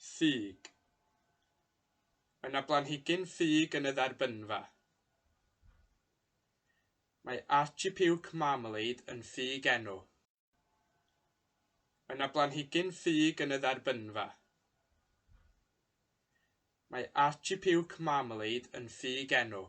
Ffug. Mae 'na blanhigyn ffug yn y dderbynfa. Mae Archie Marmalade yn ffug enw. Mae 'na blanhigyn ffug yn y dderbynfa. Mae Archie Marmalade yn ffug enw.